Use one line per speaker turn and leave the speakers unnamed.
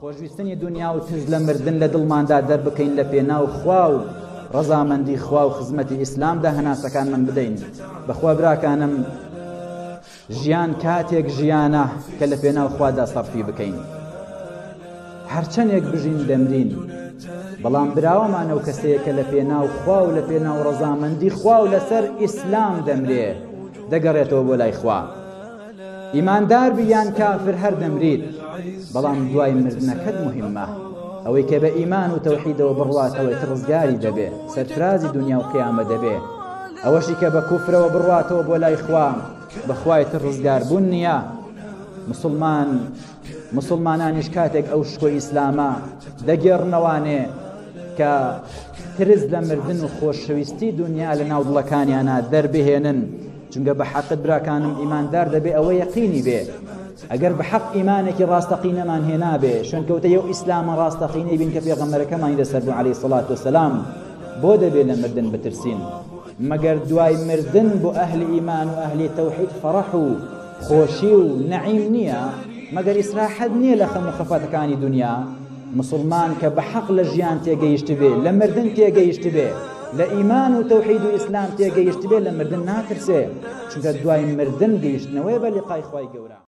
خۆشویستنی دونیا و ترس لە مردن لە دڵماندا دەربکەین لە پێناو خوا و ڕەزامەندی خوا و خزمەتی ئیسلامدا هەناسەکانمان بدەین بەخوا براکانم ژیان کاتێک ژیانە کە لە پێناو خوادا سەرفی بکەین هەرچەندێک بژین دەمرین بەڵام براوەمان ئەو کەسەیە کە لە پێناو خوا و لە پێناو ڕەزامەندی خوا و لەسەر ئیسلام دەمرێ دەگەڕێتەوە بۆ لای خوا ئیماندار بی یان کافر هەر دەمریت بەڵام دوای مردنەکەت مهمە ئەوەی کە بە ئیمان و تەوحیدەوە بڕواتەوە تر ڕزگاری دەبێ سەرفرازی دنیا و قیامە دەبێ ئەوەشی کە بە کوفرەوە بڕواتەوە بۆ لای خوا بەخوای تر ڕزگار بوون نییە مسلمان مسلمانانیش کاتێک ئەو شکۆی ئیسلامە دەگێڕنەوانێ کە ترس لە مردن و خۆشەویستی دنیا لە ناو دڵەکانیانە دەربهێنن چونکە بە حەقت براکانم ئیماندار دەبێ ئەوە یەقینی بێ ئەگەر بە حەق ئیمانێکی ڕاستەقینەمان هێنابێ شوێنکەوتە یو ئیسلامە ڕاستەقینەی بین کە پێغەمبەرەکەمانی لەسەر بوو عەلەیهی سڵات وسەلام بۆ دەبێ لە مردن بترسین مەگەر دوای مردن بۆ ئەهلی ئیمان و ئەهلی تەوحید فەڕەح و خۆشی و نەعیم نییە مەگەر ئیسراحەت نییە لە خەم و خەفەتەکانی دنیا مسوڵمان کە بە حەق لە ژیان تێگەیشتبێ، لە مردن تێگەیشتبێ، لە ئیمان و تەوحید و ئیسلام تێگەیشتبێ لە مردن ناترسێ، چونکە دوای مردن گەیشتنەوەیە بە لیقای خوای گەورە.